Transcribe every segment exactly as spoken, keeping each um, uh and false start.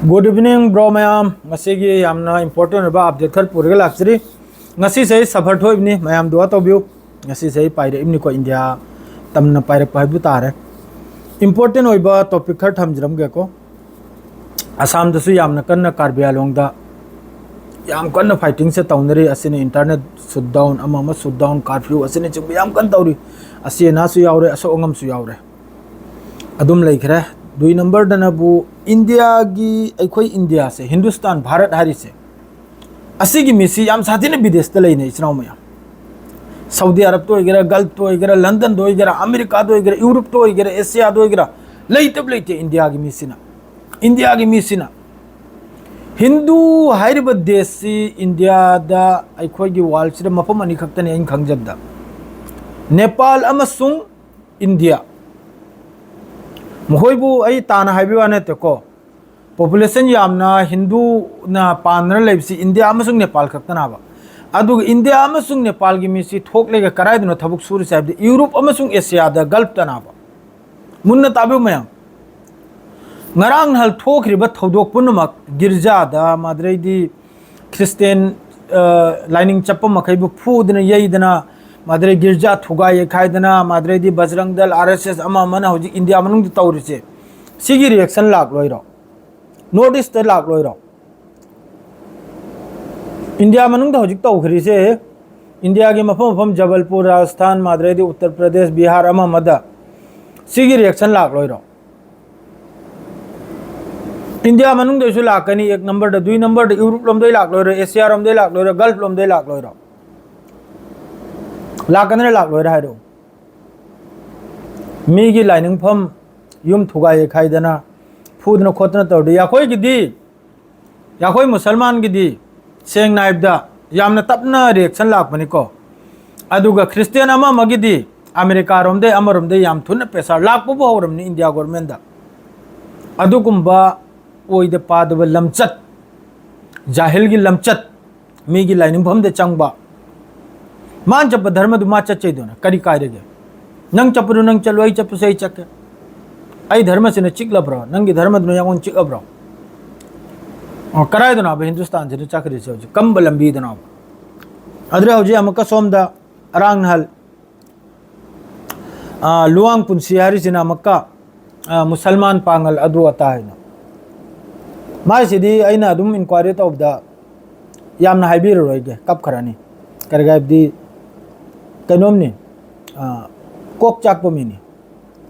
Good evening, bro ꯃꯌꯥꯝ꯫ ꯉꯁꯤꯒꯤ ꯌꯥꯝꯅ important ꯑꯣꯏꯕ update ꯈꯔ ꯄꯨꯔꯒ ꯂꯥꯛꯆꯔꯤ꯫ ꯉꯁꯤꯁꯦ ꯑꯩ ꯁꯐꯔ ꯊꯣꯛꯏꯕꯅꯤ, ꯃꯌꯥꯝ ꯗꯨꯋꯥ ꯇꯧꯕꯤꯌꯨ꯫ ꯉꯁꯤꯁꯦ ꯑꯩ ꯄꯥꯏꯔꯛꯏꯕꯅꯤꯀꯣ, ꯏꯟꯗꯤꯌꯥ ꯇꯝꯅ ꯄꯥꯏꯔꯛꯄ ꯍꯥꯏꯕ ꯇꯥꯔꯦ꯫ Important ꯑꯣꯏꯕ topic ꯈꯔ ꯊꯝꯖꯔꯝꯒꯦꯀꯣ꯫ ꯑꯁꯥꯝꯗꯁꯨ ꯌꯥꯝꯅ ꯀꯟꯅ ꯀꯥꯔꯕꯤ ꯑꯥꯡꯂꯣꯡꯗ ꯌꯥꯝ ꯀꯟꯅ fightingꯁꯦ ꯇꯧꯅꯔꯤ꯫ ꯑꯁꯤꯅ internet shutdown, ꯑꯃ ꯑꯃ shutdown, curfew ꯑꯁꯤꯅꯆꯤꯡꯕ ꯌꯥꯝ ꯀꯟꯅ ꯇꯧꯔꯤ꯫ ꯑꯁꯤ ꯑꯅꯥꯁꯨ ꯌꯥꯎꯔꯦ, ꯑꯁꯣꯛ ꯑꯉꯝꯁꯨ ꯌꯥꯎꯔꯦ꯫ ꯑꯗꯨꯝ ꯂꯩꯈ꯭ꯔꯦ꯫ ꯗꯨꯏ ꯅꯝꯕꯔꯗꯅꯕꯨ ꯏꯟꯗꯤꯌꯥꯒꯤ, ꯑꯩꯈꯣꯏ ꯏꯟꯗꯤꯌꯥꯁꯦ, ꯍꯤꯟꯗꯨꯁꯇꯥꯟ, ꯚꯥꯔꯠ ꯍꯥꯏꯔꯤꯁꯦ, ꯑꯁꯤꯒꯤ ꯃꯤꯁꯤ ꯌꯥꯝ ꯁꯥꯊꯤꯅ ꯕꯤꯗꯦꯁꯇ ꯂꯩꯅꯩ, ꯏꯆꯤꯟ ꯏꯅꯥꯎ ꯃꯌꯥꯝ꯫ ꯁꯥꯎꯗꯤ ꯑꯔꯕꯇ ꯑꯣꯏꯒꯦꯔꯥ, ꯒꯜꯐꯇ ꯑꯣꯏꯒꯦꯔꯥ, ꯂꯟꯗꯟꯗ ꯑꯣꯏꯒꯦꯔꯥ, ꯑꯃꯦꯔꯤꯀꯥꯗ ꯑꯣꯏꯒꯦꯔꯥ, ꯌꯨꯔꯣꯞꯇ ꯑꯣꯏꯒꯦꯔꯥ, ꯑꯦꯁꯤꯌꯥꯗ ꯑꯣꯏꯒꯦꯔꯥ, ꯂꯩꯇꯕ ꯂꯩꯇꯦ ꯏꯟꯗꯤꯌꯥꯒꯤ ꯃꯤꯁꯤꯅ꯫ ꯏꯟꯗꯤꯌꯥꯒꯤ ꯃꯤꯁꯤꯅ, ꯍꯤꯟꯗꯨ ꯍꯥꯏꯔꯤꯕ ꯗꯦꯁꯁꯤ ꯏꯟꯗꯤꯌꯥꯗ, ꯑꯩꯈꯣꯏꯒꯤ worldꯁꯤꯗ ꯃꯐꯝ ꯑꯅꯤ ꯈꯛꯇꯅꯤ ꯑꯩꯅ ꯈꯪꯖꯕꯗ, ꯅꯦꯄꯥꯜ ꯑꯃꯁꯨꯡ ꯏꯟꯗꯤꯌꯥ꯫ ꯃꯈꯣꯏꯕꯨ ꯑꯩ ꯇꯥꯅ ꯍꯥꯏꯕ ꯋꯥ ꯅꯠꯇꯦꯀꯣ, population ꯌꯥꯝꯅ ꯍꯤꯟꯗꯨꯅ ꯄꯥꯟꯗꯅ ꯂꯩꯕꯁꯤ ꯏꯟꯗꯤꯌꯥ ꯑꯃꯁꯨꯡ ꯅꯦꯄꯥꯜ ꯈꯛꯇꯅꯦꯕ꯫ ꯑꯗꯨꯒ ꯏꯟꯗꯤꯌꯥ ꯑꯃꯁꯨꯡ ꯅꯦꯄꯥꯜꯒꯤ ꯃꯤꯁꯤ ꯊꯣꯛꯂꯒ ꯀꯗꯥꯏꯗꯅꯣ ꯊꯕꯛ ꯁꯨꯔꯤꯁꯦ ꯍꯥꯏꯕꯗꯤ ꯌꯨꯔꯣꯞ ꯑꯃꯁꯨꯡ ꯑꯦꯁꯤꯌꯥꯗ, ꯒꯜꯐꯇꯅꯦꯕ꯫ ꯃꯨꯟꯅ ꯇꯥꯕꯤꯌꯨ ꯃꯌꯥꯝ, ꯉꯔꯥꯡ ꯅꯍꯥꯟ ꯊꯣꯛꯈ꯭ꯔꯤꯕ ꯊꯧꯗꯣꯛ ꯄꯨꯝꯅꯃꯛ, ꯒꯤꯔꯖꯥꯗ, ꯃꯗꯨꯗꯩꯗꯤ ꯈ꯭ꯔꯤꯁꯇꯦꯟ, ꯑ, ꯂꯥꯏꯅꯤꯡ ꯆꯠꯄ ꯃꯈꯩꯕꯨ ꯐꯨꯗꯅ ꯌꯩꯗꯅ, ꯃꯗꯨꯗꯩ ꯒꯤꯔꯖꯥ ꯊꯨꯒꯥꯏ ꯌꯩꯈꯥꯏꯗꯅ, ꯃꯗꯨꯗꯩꯗꯤ ꯕꯖꯔꯪ ꯗꯜ, ꯑꯥꯔ ꯑꯦꯁ ꯑꯦꯁ, ꯑꯃ ꯑꯃꯅ ꯍꯧꯖꯤꯛ ꯏꯟꯗꯤꯌꯥ ꯃꯅꯨꯡꯗ ꯇꯧꯔꯤꯁꯦ, ꯁꯤꯒꯤ reaction ꯂꯥꯛꯂꯣꯏꯔꯣ? North Eastꯇ ꯂꯥꯛꯂꯣꯏꯔꯣ? ꯏꯟꯗꯤꯌꯥ ꯃꯅꯨꯡꯗ ꯍꯧꯖꯤꯛ ꯇꯧꯈ꯭ꯔꯤꯁꯦ, ꯏꯟꯗꯤꯌꯥꯒꯤ ꯃꯐꯝ ꯃꯐꯝ, ꯖꯕꯜꯄꯨꯔ, ꯔꯥꯖꯁꯊꯥꯟ, ꯃꯗꯨꯗꯩꯗꯤ ꯎꯠꯇꯔ ꯄ꯭ꯔꯗꯦꯁ, ꯕꯤꯍꯥꯔ, ꯑꯃ ꯑꯃꯗ, ꯁꯤꯒꯤ reaction ꯂꯥꯛꯂꯣꯏꯔꯣ? ꯏꯟꯗꯤꯌꯥ ꯃꯅꯨꯡꯗꯩꯁꯨ ꯂꯥꯛꯀꯅꯤ, ꯑꯦꯛ ꯅꯝꯕꯔꯗ, ꯗꯨꯏ ꯅꯝꯕꯔꯗ, ꯌꯨꯔꯣꯞ ꯂꯣꯝꯗꯩ ꯂꯥꯛꯂꯣꯏꯔꯣ, ꯑꯦꯁꯤꯌꯥ ꯔꯣꯝꯗꯩ ꯂꯥꯛꯂꯣꯏꯔꯣ, ꯒꯜꯐ ꯂꯣꯝꯗꯩ ꯂꯥꯛꯂꯣꯏꯔꯣ? ꯂꯥꯛꯀꯗ꯭ꯔꯥ ꯂꯥꯛꯂꯣꯏꯔꯥ ꯍꯥꯏꯔꯛꯎ꯫ ꯃꯤꯒꯤ ꯂꯥꯏꯅꯤꯡꯐꯝ, ꯌꯨꯝ ꯊꯨꯒꯥꯏ ꯌꯩꯈꯥꯏꯗꯅ, ꯐꯨꯗꯅ ꯈꯣꯠꯇꯅ ꯇꯧꯔꯗꯤ, ꯑꯩꯈꯣꯏꯒꯤꯗꯤ, ꯑꯩꯈꯣꯏ ꯃꯨꯁꯜꯃꯥꯟꯒꯤꯗꯤ ꯁꯦꯡꯅ ꯍꯥꯏꯕꯗ ꯌꯥꯝꯅ ꯇꯞꯅ reaction ꯂꯥꯛꯄꯅꯤꯀꯣ꯫ ꯑꯗꯨꯒ ꯈ꯭ꯔꯤꯁꯇꯤꯌꯥꯟ ꯑꯃ ꯑꯃꯒꯤꯗꯤ ꯑꯃꯦꯔꯤꯀꯥꯔꯣꯝꯗꯩ ꯑꯃꯔꯣꯝꯗꯩ ꯌꯥꯝ ꯊꯨꯅ pressure ꯂꯥꯛꯄꯕꯨ ꯍꯧꯔꯕꯅꯤ ꯏꯟꯗꯤꯌꯥ governmentꯗ꯫ ꯑꯗꯨꯒꯨꯝꯕ ꯑꯣꯏꯗ ꯄꯥꯗꯕ ꯂꯝꯆꯠ, ꯖꯥꯍꯤꯜꯒꯤ ꯂꯝꯆꯠ, ꯃꯤꯒꯤ ꯂꯥꯏꯅꯤꯡꯐꯝꯗ ꯆꯪꯕ, ꯃꯥꯅ ꯆꯠꯄ ꯙꯔꯃꯗꯨ ꯃꯥ ꯆꯠꯆꯩꯗꯅ ꯀꯔꯤ ꯀꯥꯏꯔꯒꯦ? ꯅꯪ ꯆꯠꯄꯗꯨ ꯅꯪ ꯆꯠꯂꯨ, ꯑꯩ ꯆꯠꯄꯁꯨ ꯑꯩ ꯆꯠꯀꯦ꯫ ꯑꯩ ꯙꯔꯃꯁꯤꯅ ꯆꯤꯛꯂꯕ꯭ꯔꯣ? ꯅꯪꯒꯤ ꯙꯔꯃꯗꯨꯅ ꯑꯩꯉꯣꯟꯗ ꯆꯤꯛꯂꯕ꯭ꯔꯣ? ꯑꯣ, ꯀꯗꯥꯏꯗꯅꯣꯕ ꯍꯤꯟꯗꯨꯁꯇꯥꯟꯁꯤꯗ ꯆꯠꯈ꯭ꯔꯤꯁꯦ ꯍꯧꯖꯤꯛ? ꯀꯝꯕ ꯂꯝꯕꯤꯗꯅꯣꯕ? ꯑꯗꯨꯗ ꯍꯧꯖꯤꯛ ꯑꯃꯨꯛꯀ ꯁꯣꯝꯗ ꯑꯔꯥꯡ ꯅꯍꯜ, ꯑ, ꯂꯨꯋꯥꯡ ꯄꯨꯟꯁꯤ ꯍꯥꯏꯔꯤꯁꯤꯅ ꯑꯃꯨꯛꯀ, ꯑ, ꯃꯨꯁꯜꯃꯥꯟ, ꯄꯥꯡꯒꯜ, ꯑꯗꯨ ꯑꯇꯥ ꯍꯥꯏꯅ꯫ ꯃꯥꯏꯁꯤꯗꯤ ꯑꯩꯅ ꯑꯗꯨꯝ inquiry ꯇꯧꯕꯗ ꯌꯥꯝꯅ ꯍꯥꯏꯕꯤꯔꯔꯣꯏꯒꯦ, ꯀꯞꯈ꯭ꯔꯅꯤ꯫ ꯀꯔꯤꯒꯤ ꯍꯥꯏꯕꯗꯤ ꯀꯩꯅꯣꯝꯅꯤ, ꯑ, ꯀꯣꯛ ꯆꯥꯛꯄ ꯃꯤꯅꯤ꯫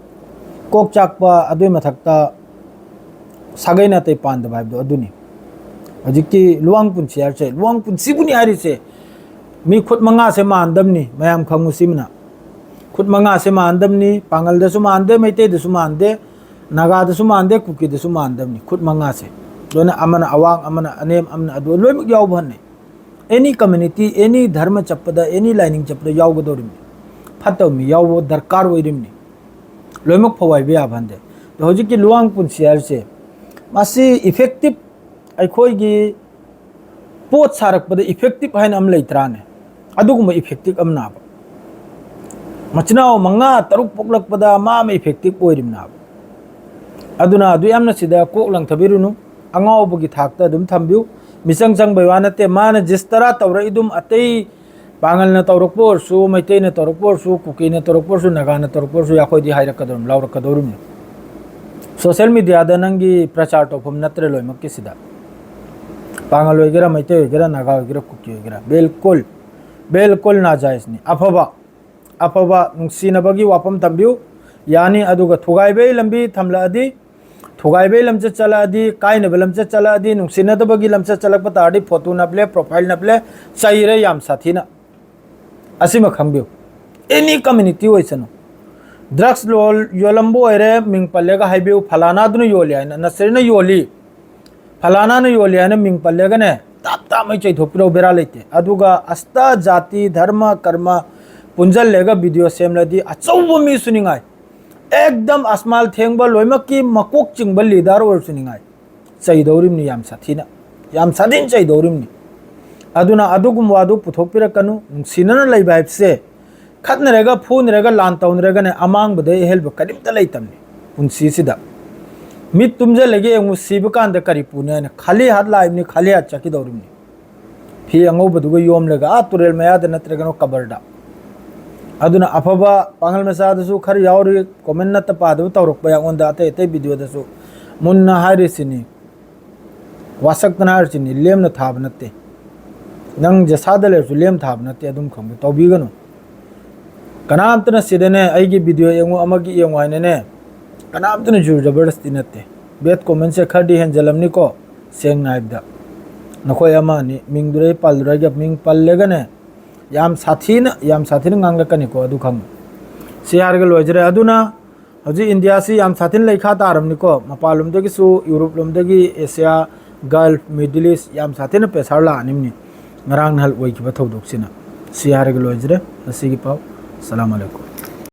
ꯀꯣꯛ ꯆꯥꯛꯄ, ꯑꯗꯨꯏ ꯃꯊꯛꯇ ꯁꯥꯒꯩ ꯅꯥꯇꯩ ꯄꯥꯟꯗꯕ ꯍꯥꯏꯕꯗꯣ ꯑꯗꯨꯅꯤ꯫ ꯍꯧꯖꯤꯛꯀꯤ ꯂꯨꯋꯥꯡ ꯄꯨꯟꯁꯤ ꯍꯥꯏꯔꯤꯁꯦ, ꯂꯨꯋꯥꯡ ꯄꯨꯟꯁꯤꯕꯨꯅꯤ ꯍꯥꯏꯔꯤꯁꯦ꯫ ꯃꯤ ꯈꯨꯠ ꯃꯉꯥꯁꯦ ꯃꯥꯟꯗꯕꯅꯤ, ꯃꯌꯥꯝ ꯈꯪꯉꯨ ꯁꯤꯃꯅ꯫ ꯈꯨꯠ ꯃꯉꯥꯁꯦ ꯃꯥꯟꯗꯕꯅꯤ, ꯄꯥꯡꯒꯜꯗꯁꯨ ꯃꯥꯟꯗꯦ, ꯃꯩꯇꯩꯗꯁꯨ ꯃꯥꯟꯗꯦ, ꯅꯥꯒꯥꯗꯁꯨ ꯃꯥꯟꯗꯦ, ꯀꯨꯀꯤꯗꯁꯨ ꯃꯥꯟꯗꯕꯅꯤ꯫ ꯈꯨꯠ ꯃꯉꯥꯁꯦ ꯂꯣꯏꯅ, ꯑꯃꯅ ꯑꯋꯥꯡ, ꯑꯃꯅ ꯑꯅꯦꯝ, ꯑꯃꯅ ꯑꯗꯨ, ꯂꯣꯏꯅꯃꯛ ꯌꯥꯎꯕ ꯍꯟꯅꯩ꯫ Any community, any ꯙꯔꯃ ꯆꯠꯄꯗ, any ꯂꯥꯏꯅꯤꯡ ꯆꯠꯄꯗ ꯌꯥꯎꯒꯗꯧꯔꯤꯕꯅꯤ꯫ ꯐꯠꯇꯕ ꯃꯤ ꯌꯥꯎꯕ ꯗꯔꯀꯥꯔ ꯑꯣꯏꯔꯤꯕꯅꯤ꯫ ꯂꯣꯏꯅꯃꯛ ꯐꯧ ꯍꯥꯏꯕ ꯌꯥꯕ ꯍꯟꯗꯦ꯫ ꯑꯗꯣ ꯍꯧꯖꯤꯛꯀꯤ ꯂꯨꯋꯥꯡ ꯄꯨꯟꯁꯤ ꯍꯥꯏꯔꯤꯁꯦ, ꯃꯁꯤ effective, ꯑꯩꯈꯣꯏꯒꯤ ꯄꯣꯠ ꯁꯥꯔꯛꯄꯗ effective ꯍꯥꯏꯅ ꯑꯃ ꯂꯩꯇ꯭ꯔꯥꯅꯦ? ꯑꯗꯨꯒꯨꯝꯕ effective ꯑꯃꯅꯦꯕ꯫ ꯃꯆꯤꯟ ꯃꯅꯥꯎ ꯃꯉꯥ ꯇꯔꯨꯛ ꯄꯣꯛꯂꯛꯄꯗ ꯃꯥ ꯑꯃ effective ꯑꯣꯏꯔꯤꯕꯅꯦꯕ꯫ ꯑꯗꯨꯅ ꯑꯗꯨ ꯌꯥꯝꯅ ꯁꯤꯗ ꯀꯣꯛ ꯂꯪꯊꯕꯤꯔꯨꯅꯨ, ꯑꯉꯥꯎꯕꯒꯤ ꯊꯥꯛꯇ ꯑꯗꯨꯝ ꯊꯝꯕꯤꯌꯨ꯫ ꯃꯤꯆꯪ ꯆꯪꯕꯩ ꯋꯥ ꯅꯠꯇꯦ, ꯃꯥꯅ ꯖꯤꯁ ꯇꯔꯥ ꯇꯧꯔꯛꯏꯗꯨꯝ ꯑꯇꯩ ꯄꯥꯡꯒꯜꯅ ꯇꯧꯔꯛꯄ ꯑꯣꯏꯔꯁꯨ, ꯃꯩꯇꯩꯅ ꯇꯧꯔꯛꯄ ꯑꯣꯏꯔꯁꯨ, ꯀꯨꯀꯤꯅ ꯇꯧꯔꯛꯄ ꯑꯣꯏꯔꯁꯨ, ꯅꯥꯒꯥꯅ ꯇꯧꯔꯛꯄ ꯑꯣꯏꯔꯁꯨ, ꯑꯩꯈꯣꯏꯗꯤ ꯍꯥꯏꯔꯛꯀꯗꯧꯔꯤꯕꯅꯤ, ꯂꯥꯎꯔꯛꯀꯗꯧꯔꯤꯕꯅꯤ꯫ Social media ꯗ ꯅꯪꯒꯤ ꯄ꯭ꯔꯆꯥꯔ ꯇꯧꯐꯝ ꯅꯠꯇ꯭ꯔꯦ ꯂꯣꯏꯅꯃꯛꯀꯤ ꯁꯤꯗ꯫ ꯄꯥꯡꯒꯜ ꯑꯣꯏꯒꯦꯔꯥ, ꯃꯩꯇꯩ ꯑꯣꯏꯒꯦꯔꯥ, ꯅꯥꯒꯥ ꯑꯣꯏꯒꯦꯔꯥ, ꯀꯨꯀꯤ ꯑꯣꯏꯒꯦꯔꯥ, ꯕꯤꯜꯀꯨꯜ, ꯕꯤꯜꯀꯨꯜ ꯅꯥꯖꯥꯏꯖꯅꯤ꯫ ꯑꯐꯕ, ꯑꯐꯕ ꯅꯨꯡꯁꯤꯅꯕꯒꯤ ꯋꯥꯐꯝ ꯊꯝꯕꯤꯌꯨ꯫ ꯌꯥꯅꯤ, ꯑꯗꯨꯒ ꯊꯨꯒꯥꯏꯕꯒꯤ ꯂꯝꯕꯤ ꯊꯝꯂꯛꯑꯗꯤ, ꯊꯨꯒꯥꯏꯕꯒꯤ ꯂꯝꯆꯠ ꯆꯠꯂꯛꯑꯗꯤ, ꯀꯥꯏꯅꯕ ꯂꯝꯆꯠ ꯆꯠꯂꯛꯑꯗꯤ, ꯅꯨꯡꯁꯤꯅꯗꯕꯒꯤ ꯂꯝꯆꯠ ꯆꯠꯂꯛꯄ ꯇꯥꯔꯗꯤ photo ꯅꯞꯂꯦ, profile ꯅꯞꯂꯦ, ꯆꯩꯔꯦ ꯌꯥꯝ ꯁꯥꯊꯤꯅ꯫ ꯑꯁꯤꯃ ꯈꯪꯕꯤꯌꯨ, any community ꯑꯣꯏꯁꯅꯨ, drugs ꯂꯣꯜ-, ꯌꯣꯜꯂꯝꯕ ꯑꯣꯏꯔꯦ, ꯃꯤꯡ ꯄꯜꯂꯒ ꯍꯥꯏꯕꯤꯌꯨ, ꯐꯂꯥꯅꯥꯗꯨꯅ ꯌꯣꯜꯂꯤ ꯍꯥꯏꯅ, ꯅꯁꯔꯤꯅ ꯌꯣꯜꯂꯤ, ꯐꯂꯥꯅꯥꯅ ꯌꯣꯜꯂꯤ ꯍꯥꯏꯅ ꯃꯤꯡ ꯄꯜꯂꯒꯅꯦ, ꯇꯥꯞ ꯇꯥꯞꯃꯩ ꯆꯩꯊꯣꯛꯄꯤꯔꯛꯎ, ꯕꯦꯔꯥ ꯂꯩꯇꯦ꯫ ꯑꯗꯨꯒ ꯑꯁꯇꯥ ꯖꯥꯇꯤ ꯙꯔꯃ ꯀꯔꯃ ꯄꯨꯟꯁꯤꯜꯂꯒ video ꯁꯦꯝꯂꯗꯤ ꯑꯆꯧꯕ ꯃꯤꯁꯨ ꯅꯤꯡꯉꯥꯏ, ꯑꯦꯛꯗꯝ ꯑꯁꯃꯥꯜ ꯊꯦꯡꯕ ꯂꯣꯏꯅꯃꯛꯀꯤ ꯃꯀꯣꯛ ꯆꯤꯡꯕ leader ꯑꯣꯏꯔꯁꯨ ꯅꯤꯡꯉꯥꯏ, ꯆꯩꯗꯧꯔꯤꯕꯅꯤ ꯌꯥꯝ ꯁꯥꯊꯤꯅ, ꯌꯥꯝ ꯁꯥꯊꯤꯅ ꯆꯩꯗꯧꯔꯤꯕꯅꯤ꯫ ꯑꯗꯨꯅ ꯑꯗꯨꯒꯨꯝꯕ ꯋꯥꯗꯨ ꯄꯨꯊꯣꯛꯄꯤꯔꯛꯀꯅꯨ꯫ ꯅꯨꯡꯁꯤꯅꯅ ꯂꯩꯕ ꯍꯥꯏꯕꯁꯦ ꯈꯠꯅꯔꯒ, ꯐꯨꯅꯔꯒ, ꯂꯥꯟ ꯇꯧꯅꯔꯒꯅꯦ, ꯑꯃꯥꯡꯕꯗꯩ ꯑꯍꯦꯜꯕ ꯀꯔꯤꯝꯇ ꯂꯩꯇꯕꯅꯤ ꯄꯨꯟꯁꯤꯁꯤꯗ꯫ ꯃꯤꯠ ꯇꯨꯝꯁꯤꯜꯂꯒ ꯌꯦꯡꯉꯨ, ꯁꯤꯕ ꯀꯥꯟꯗ ꯀꯔꯤ ꯄꯨꯅꯤ ꯍꯥꯏꯅ? ꯈꯥꯂꯤ ꯍꯥꯠ ꯂꯥꯛꯏꯕꯅꯤ, ꯈꯥꯂꯤ ꯍꯥꯠ ꯆꯠꯈꯤꯗꯧꯔꯤꯕꯅꯤ꯫ ꯐꯤ ꯑꯉꯧꯕꯗꯨꯒ ꯌꯣꯝꯂꯒ ꯑꯥ ꯇꯨꯔꯦꯜ ꯃꯌꯥꯗ ꯅꯠꯇ꯭ꯔꯒꯅ ꯀꯕꯔꯗ꯫ ꯑꯗꯨꯅ ꯑꯐꯕ ꯄꯥꯡꯒꯜ ꯃꯆꯥꯗꯁꯨ ꯈꯔ ꯌꯥꯎꯔꯤ, ꯀꯣꯃꯦꯟ ꯅꯠꯇ ꯄꯥꯗꯕ ꯇꯧꯔꯛꯄ ꯑꯩꯉꯣꯟꯗ ꯑꯇꯩ ꯑꯇꯩ ꯚꯤꯗꯤꯑꯣꯗꯁꯨ꯫ ꯃꯨꯟꯅ ꯍꯥꯏꯔꯤꯁꯤꯅꯤ, ꯋꯥꯁꯛꯇꯅ ꯍꯥꯏꯔꯤꯁꯤꯅꯤ, ꯂꯦꯝꯅ ꯊꯥꯕ ꯅꯠꯇꯦ꯫ ꯅꯪ ꯖꯁꯥꯗ ꯂꯩꯔꯁꯨ ꯂꯦꯝ ꯊꯥꯕ ꯅꯠꯇꯦ, ꯑꯗꯨꯝ ꯈꯪꯕ ꯇꯧꯕꯤꯒꯅꯨ꯫ ꯀꯅꯥꯝꯇꯅ ꯁꯤꯗꯅꯦ ꯑꯩꯒꯤ ꯚꯤꯗꯤꯑꯣ ꯌꯦꯡꯉꯨ, ꯑꯃꯒꯤ ꯌꯦꯡꯉꯨ ꯍꯥꯏꯅꯅꯦ ꯀꯅꯥꯝꯇꯅ ꯖꯨꯔ ꯖꯕꯔꯗꯁꯇꯤ ꯅꯠꯇꯦ꯫ ꯕꯦꯠ ꯀꯣꯃꯦꯟꯁꯦ ꯈꯔꯗꯤ ꯍꯦꯟꯖꯜꯂꯝꯅꯤꯀꯣ, ꯁꯦꯡꯅ ꯍꯥꯏꯕꯗ꯫ ꯅꯈꯣꯏ ꯑꯃ ꯑꯅꯤ ꯃꯤꯡꯗꯨꯗ ꯑꯩ ꯄꯜꯂꯔꯣꯏꯒꯦ, ꯃꯤꯡ ꯄꯜꯂꯒꯅꯦ ꯌꯥꯝ ꯁꯥꯊꯤꯅ, ꯌꯥꯝ ꯁꯥꯊꯤꯅ ꯉꯥꯡꯂꯛꯀꯅꯤꯀꯣ, ꯑꯗꯨ ꯈꯪꯉꯨ꯫ ꯁꯤ ꯍꯥꯏꯔꯒ ꯂꯣꯏꯖꯔꯦ꯫ ꯑꯗꯨꯅ ꯍꯧꯖꯤꯛ ꯏꯟꯗꯤꯌꯥꯁꯤ ꯌꯥꯝ ꯁꯥꯊꯤꯅ ꯂꯩꯈꯥ ꯇꯥꯔꯕꯅꯤꯀꯣ, ꯃꯄꯥꯟꯂꯣꯝꯗꯒꯤꯁꯨ, ꯌꯨꯔꯣꯞ ꯂꯣꯝꯗꯒꯤ, ꯑꯦꯁꯤꯌꯥ, ꯒꯜꯐ, ꯃꯤꯗꯜ ꯏꯁ, ꯌꯥꯝ ꯁꯥꯊꯤꯅ ꯄ꯭ꯔꯦꯁꯥꯔ ꯂꯥꯛꯑꯅꯤꯕꯅꯤ ꯉꯔꯥꯡ ꯅꯍꯥꯟ ꯑꯣꯏꯈꯤꯕ ꯊꯧꯗꯣꯛꯁꯤꯅ꯫ ꯁꯤ ꯍꯥꯏꯔꯒ ꯂꯣꯏꯖꯔꯦ ꯉꯁꯤꯒꯤ ꯄꯥꯎ꯫ ꯑꯁꯂꯥꯃꯨ ꯑꯂꯥꯏꯀꯨꯝ꯫